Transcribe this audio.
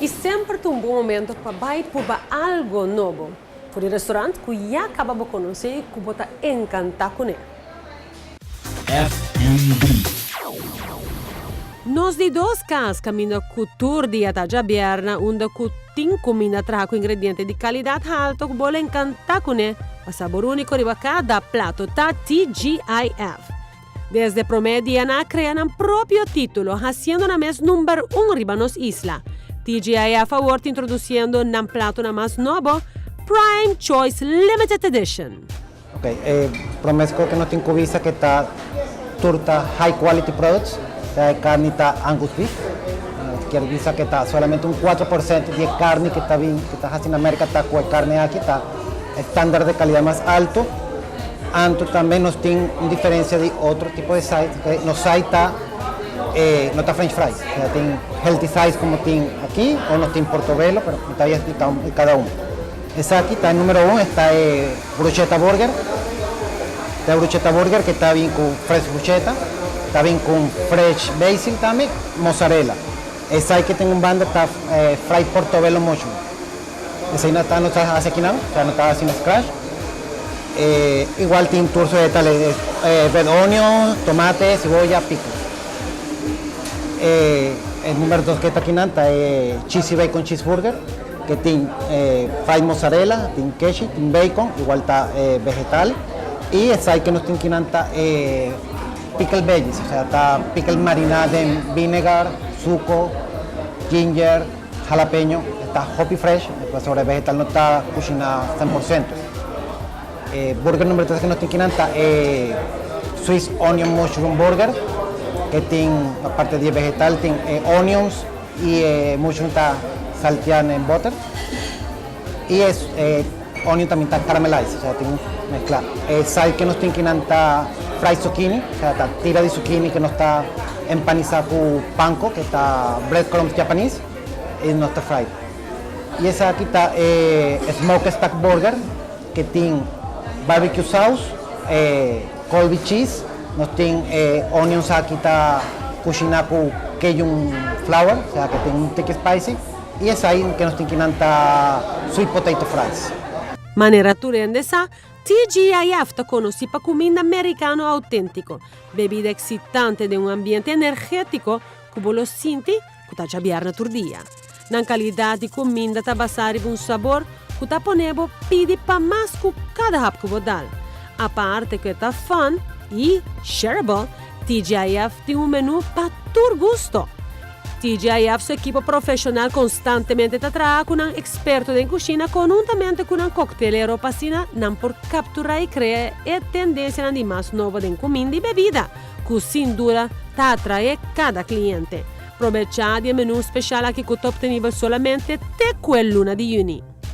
Y semper ta un bon momento pa bay purba algo nobo for di restaurant cu ya caba bo conoce y cu bo ta encanta cune. FNB. Nos di dos cas caminda cu tur dia ta djabièrna unda cu tin cuminda traha cu ingrediente di calidad halto cu bo lo encanta cune pa sabor unico riba cada plato ta TGIF. Desde promé dia nan a krea nan propio título, hasiendo nan mes number un riba nos isla. TGIF awor ta introdusiendo nan platonan mas nobo, Prime Choice Limited Edition. Ok, e promé kos ku nos tin ku bisa ku ta tur ta high quality products, sea e karni ta Angus beef, nos kier bisa ku ta solamente un 4% di e karni ku ta bin ku ta hasi na Merka ta ku e karni aki ta estándar de kalidat mas alto. Anto tambe nos tin un diferencia di otro tipo di sides. Okay? Nos side ta, no ta french fries. O sea, tin healthy sides como tin aki o nos tin portobello, pero mi ta explica cada un. Esaki ta número 1, esta e bruschetta burger. Ta bruschetta burger cu ta bin cu fresh bruschetta, ta bin cu fresh basil tambe, mozzarella. Esaki cu tin un banda ta fried portobello mushroom. Esei no ta no ta hasi akinan, o sea no ta hasi na scratch. Igual tin tur su detale, red onion, tomate, cebolla, pickles. E numero dos ke ta akinan ta e cheesy bacon cheeseburger ke tin fried mozzarella, tin keshi, tin bacon, igual ta vegetal. Y esai ke nos tin akinan ta e pickle veggies, o sea ta pickle marina den vinegar, suco, ginger, Jalapeño ta hopi fresh, pasobra e vegetal no ta kushiná 100%. E burger number tres ku nos tin kinan ta e Swiss Onion Mushroom Burger, ke tin aparte di e vegetal tin e onions i e mushroom ta salteá den butter. I e onion tambe ta caramelized, osea tin mezclá. E side ku nos tin kinan ta fried zucchini, osea ta tira di zucchini ku nos ta empanisá ku panko, ku ta breadcrumbs japanese, i nos ta fried. I esaki ta e smoked stack burger ku tin barbecue sauce, e Colby cheese, nos tin e onions aki ta kushiná ku cajun flour, osea ku tin un tiki spicy. I esai ke nos tin ki nan ta sweet potato fries. Manera tur hende sa, TGIF ta konosí pa kuminda merikano outéntiko, bebida eksitante den un ambiente energétiko ku bo lo sinti ku ta djabièrnè tur dia. Nan kalidat di kuminda ta basá riba un sabor ku ta pone bo pidi pa mas ku kada hap ku bo dal. Aparte ku e ta fun i shareable, TGIF tin un menú pa tur gusto. TGIF su ekipo profeshonal konstantemente ta traha ku nan eksperto den kushina konhuntamente ku nan koktelero pa asina nan por kapturá i krea e tendensianan di mas nobo den kuminda i bebida ku sin duda ta atraé kada kliente. Probechá di e menú speshal aki ku ta optenibel solamente te ku e luna di yüni.